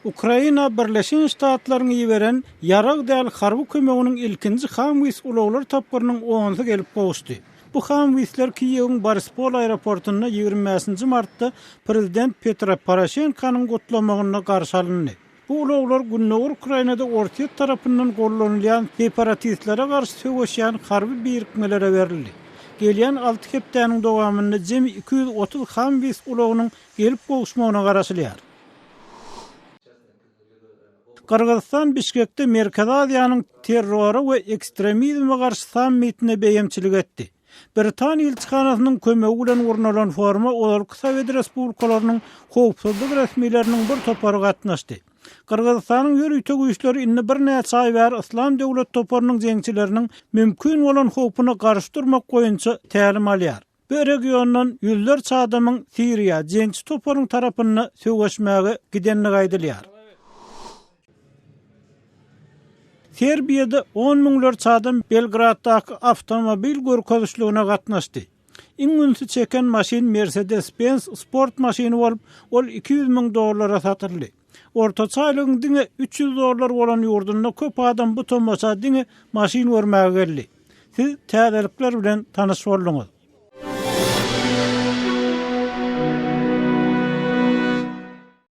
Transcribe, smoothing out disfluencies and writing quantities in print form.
Ukraina Birleşen Ştatlaryň iberen ýarag däl harby kömeginiň ilkinji Hamwis ulaglar tapgyrynyň onusy gelip gowuşdy. Bu Hamwisler Kiýewiň Borispol aeroportynda 25-nji martda prezident Petro Poroşenkonyň gutlamagynda garşy alyndy. Bu ulaglar gündogar Ukrainada Orsýet tarapyndan gollanylýan separatistlere garşy söweşýän harby birikmelere berildi. Gelýän alty hepdäniň dowamynda jemi 230 Hamwis ulagynyň gelip gowuşmagyna garaşylýar. Gyrgyzystan Bişkekde Merkezi Aziýanyň terrora we ekstremizme garşy sammitine beýemçilik etdi. Britan ilçihanasynyň kömegi bilen gurnalan foruma ozalky sowet respublikalarynyň howpsuzlyk resmileriniň bir topary gatnaşdy. Gyrgyzystanyň ýörite güýçleri indi birnäçe aý bäri Yslam döwlet toparynyň jeňçileriniň mümkin bolan howpuna garşy durmak boýunça tälim alýar. Bu regiondan ýüzlerçe adamyň Siriýa jeňçi toparyň tarapynda söweşmäge gidendigi aýdylýar. Serbiýada on müňlerçe adam Belgraddaky awtomobil görkezişligine gatnaşdy. Iň ünsi çeken maşyn Mercedes-Benz sport maşyny bolup, ol 200 müň dollara satyldy. Ortaça aýlygyň diňe 300 dollar bolan ýurdunda köp adam bu tomaşa diňe maşyn görmäge geldi. Siz täzelikler bilen tanyş bolduňyz.